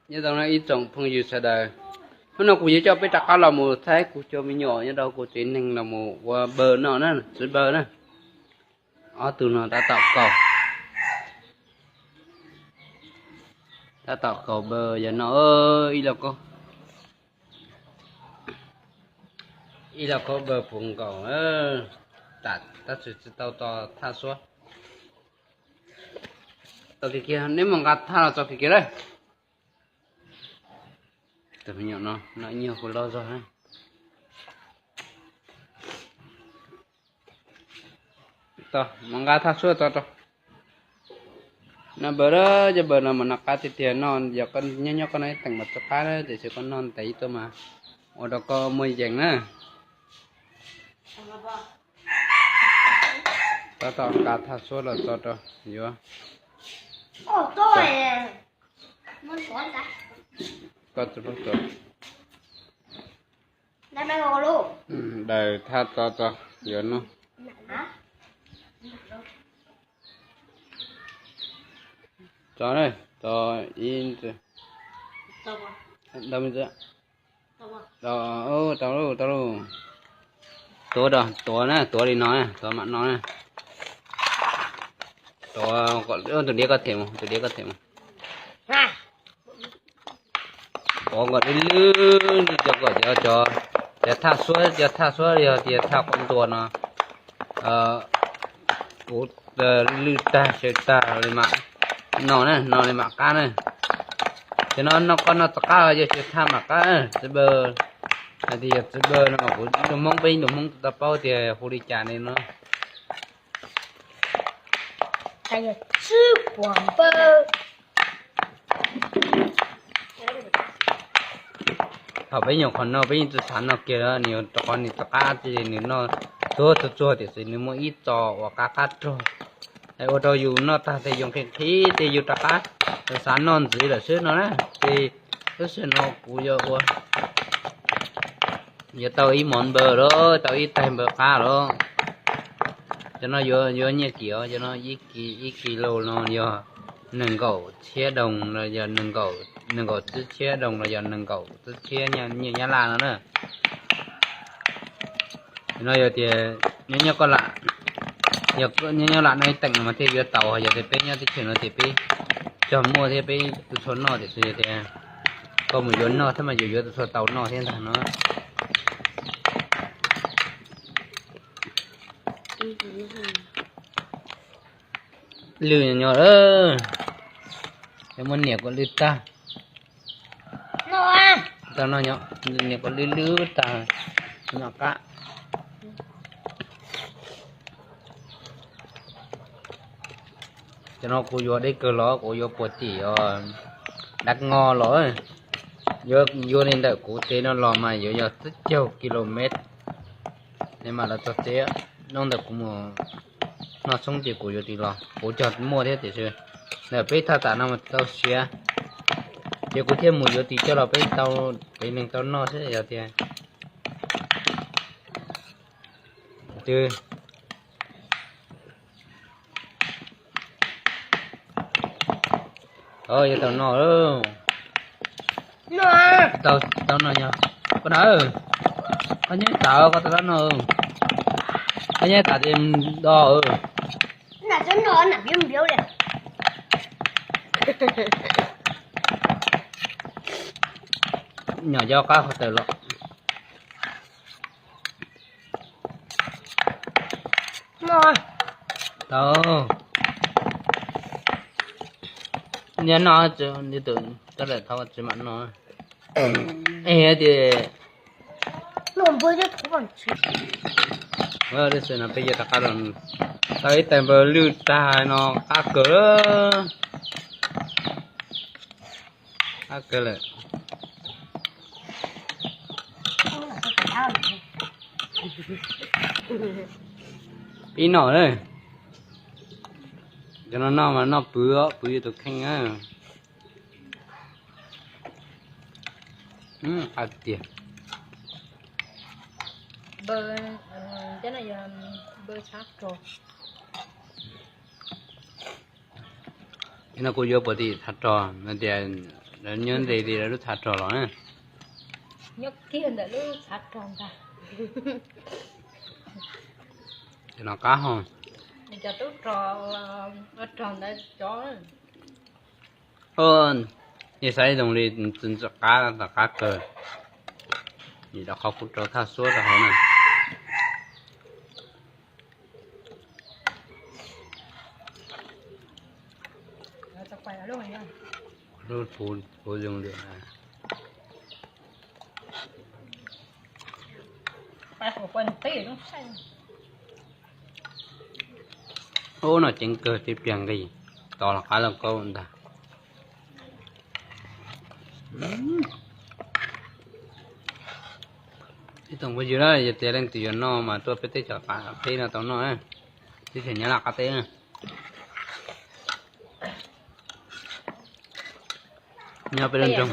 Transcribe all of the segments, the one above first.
Nyob zoo ib tsoom phooj ywg sawv daws, hnub no kuv yuav coj peb rov qab los mus thaij kuv cov me nyuam nyob rau kuv tsev neeg los mus ua npawg no na, txiv npawg na. Ob tug no tab tom kaus, tab tom kaus npawg yog no, ib lo, ib lo kaub npawg puv nkaus, tab sis tsis tau tso thaj suab. Tso kiag kiag, neb mus nqa thaj los tso kiag kiag lawm. Tus me nyuam no, no nyuag kuv loj zog na. Mus nqa thaj suab tso rau. No npawg, cov npawg no mas noj qab tiag tiag no, yog nyob nyob koj no ib teem mas tsis qab na, tiam sis koj noj ntev tuaj mas ua rau koj muaj yees na. Tab tom nqa thaj suab los tso rau yuav. Koj tsis paub tso. Daws thaj tso tso yuav noj. Tso, tso ib ntsis. Tau me ntsis. Tau, tau lauj. Tuav, tuav na, tuav li no na, tuav mam no na. Tuav, tus diav koj them mus, tus diav koj them mus. Tuav kom lwj lwj, cov kom cov, cov thaj suab, cov thaj suab yog tias thaj qau ntuas no, kuv lwj tag saw tag li mam no na, no li mam qab na. Ces no noj qab no txog qab yog tias thaj mam qab, txiv npawg, hais tias yog txiv npawg no mas kuv ib tug Hmoob, peb ib tug Hmoob tsis tau paub tias hu li cas li no. Tsib puas npawg. Thaum peb nyuam qhuav noj peb yeej tsis xav noj kiag, nws rau qhov nws rov qab ces nws noj tuag tsuag tsuag tiam sis nws muaj ib txoj uas qab qab rog. Es ua rau yus noj tag ces yus nqhis nqhis ces yus rov qab xav noj ntxiv lawm xwb no na. Ces lub sij hawm no kuv yuav ua, yuav tau ib mov npawg lawm, tau ib taig npawg qab lawm. Cov no yuav, yuav nyiaj kim os, cov no ib kis, ib kis lus no yog nees nkaum txhiab doos los yog nees nkaum tsib txhiab doos los yog nees nkaum tsib txhiab nyiaj Nyab Laj no na. No yog tias nyob nyob koj lam, yog nyob nyob lam noj ib teem no mas thiaj yuav tau, yog tias peb nyob teb chaws no ces peb cog muaj thiab peb tsis tshua noj tiam sis yog tias koj mus yuav noj thiab mas yus yuav tsis tshua tau noj thiab ntag no. Lwj nyo, cov muaj niam kuj lwj tag. Tau no nyo, niam kuj lwj lwj tag, no qab. Cov no kuv yuav deb kawg los kuv yuav puag tim os, dab ngo los, yuav, yuav li ntawm kuv tsev no los mas yuav yog tsib caug kilomet. Li mam los txog tsev, hnub ntawd kuv mus noj tshoob ces kuv yuav tsis los, kuv cog muaj thiab tiam sis ntawm peb thaj tsam no mas tsis tau siav. Ces kuv thiaj mus yuav tsis coj los peb tau, peb neeg tau noj xwb yog tias twb Yuav tau noj. Tau, tau noj nyo. Koj na, koj nyob tas koj tau noj. Koj nyob tas ces do. Nyom cov qab qhov tawm los. Tau. Nyob no, tus, tab lawm thov tsis mam no. Es tias, no peb yuav rov qab los, tau ib tais npawg lwj tag no qab kawg. Qab kawg lawm. Pib noj na. Cov no noj mas noj pwv, pwv yuav tus kheej na. Qab tiag. No kuv yuav puas tim thav rog no tias Lawv nyob ntev li lawv lub tshav rog los na. Nyob kiag ntawm lub tshav rog ntag. Cov no qab hos. Cov tub rog, ua rog ntawd cov. Yog xaiv zoo li ntxim qab, tom qab kawg. Vim rau qhov kuv rau thaj suab rau hauv na. Puv zoo li. Ub, no ceev kawg, tib pliag nqis, tos los qab lauj kaub ntag. Ib tsoom phooj ywg na, yog tias leej twg yuav noj mas tuaj peb teb chaws Qab Qhib no tau noj, teb chaws Nyab Laj qab teb. Nyob peb lub nroog,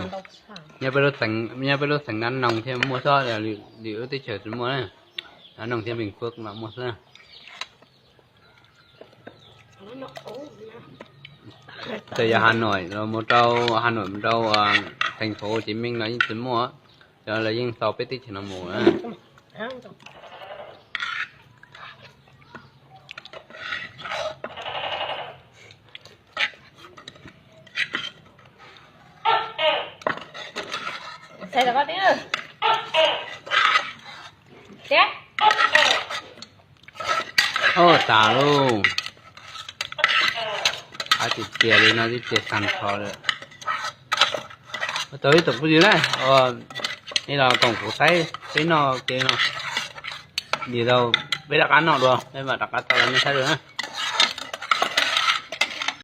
nyob peb lub xeev, nyob peb lub xeev Dab Noog thiaj muaj xwb, lwm lub teb chaws tsis muaj na. Dab Noog thiab Vinh Phước mas muaj xwb. Txawm yog Hà Nội los mus rau, Hà Nội mus rau thành phố Hồ Chí Minh los yeej tsis muaj, cov lawv yeej xa peb teb chaws no mus. Ub, tas lauj. Qab tiag tiag li no, tib pliag tag nrho lawm. Ua tsaug ib tsoom phooj ywg na, nej los koom kuv saib peb noj kev no, nim rau peb rov qab noj dua, peb mam rov qab tau rau nej saib dua na.